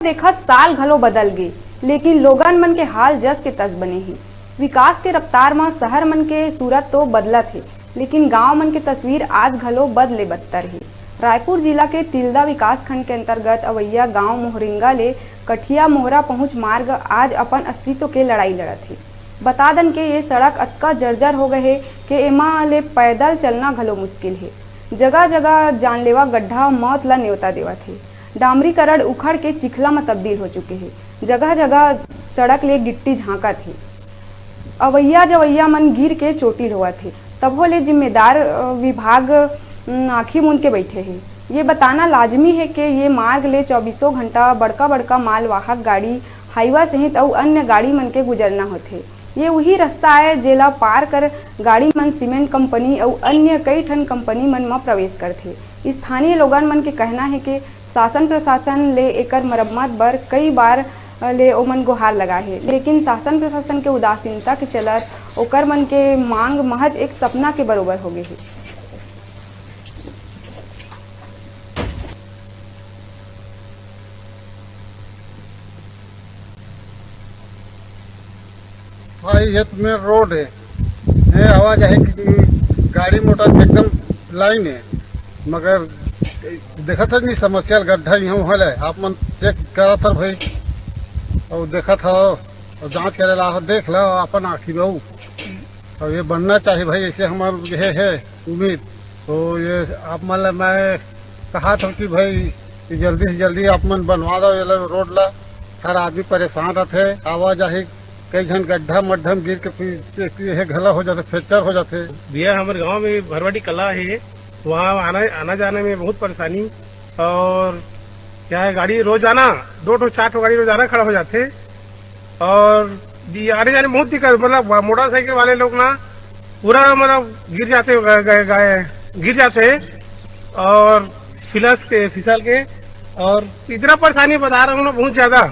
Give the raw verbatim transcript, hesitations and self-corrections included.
देखत साल घलो बदल गे, लेकिन लोगन मन के हाल जस के तस बने हे। विकास के रफ्तार म शहर मन के सूरत तो बदलत हे, लेकिन गांव मन के तस्वीर आज घलो बद ले बदतर हे। रायपुर जिला के तिल्दा विकासखंड के अंतर्गत अवैया गांव मोहरिंगा ले कठिया मोहरा पहुंच मार्ग आज अपन अस्तित्व के लड़ाई लड़त हे। बता दन के ये सड़क अतका जर्जर हो गए हे के एमा ले पैदल चलना घलो मुश्किल हे। जगह-जगह जानलेवा गड्ढा मौत ला नेवता देवत हे। डामरीकरण उखड़ के चिखला म तब्दील हो चुके हे। जगह-जगह सड़क ले गिट्टी झांकत हे। अवैया जवैया मन गिर के चोटिल होवत हे। तभो ले जिम्मेदार, अ, विभाग, उम, आंखी मूंद के बइठे हे। ये बताना लाजमी हे के ये मार्ग ले चौबीसों घंटा बड़का-बड़का मालवाहक गाड़ी, हाईवा सहित अउ अन्य गाड़ी मन के गुजरना होथे। ये उही रस्ता आय, जेला पार कर गाड़ी मन सीमेंट कंपनी अउ अन्य कई ठन कंपनी मन म प्रवेश करथे। स्थानीय लोगन मन के कहना हे के शासन प्रशासन ले एकर मरम्मत बर कई बार ले ओमन गुहार लगाए हे, लेकिन शासन प्रशासन के उदासीनता के चलत ओकर मन के मांग महज एक सपना के बरोबर हो गे हे। भाई, ये तो मेन रोड है, ये आवाजाही की गाड़ी मोटर के एकदम लाइन है, मगर देखत हस नहीं समस्या गड्ढा यहाँ होले, आप मन चेक करत हर भाई, और देखत हो, और जांच करे ला हो, देख लो अपन आँखी में, और ये बनना चाहिए भाई, ऐसे हमार ये है उम्मीद। तो ये आप मन ला मैं कहा था कि भाई, ये जल्दी से जल्दी आप मन बनवा दो ये ला रोड ला। हर आदमी परेशान रहते, आवाजाही कई झन गड्ढा मड्ढा में गिर के फिर से ये घला हो जाते, फ्रैक्चर हो जाते। भैया, हमारे गांव में भरवाड़ी कला है, वहाँ आना, आना जाने में बहुत परेशानी। और क्या है, गाड़ी रोजाना दो ठो चार ठो गाड़ी रोजाना खड़ा हो जाते। और दि-, आने जाने में बहुत दिक्कत, मतलब मोटरसाइकिल वाले लोग ना पूरा मतलब गिर जाते, ग-, ग-, ग-, गिर जाते हैं और फिसलस के, फिसल के, और इतना परेशानी बता रहा हूँ ना, बहुत ज़्यादा।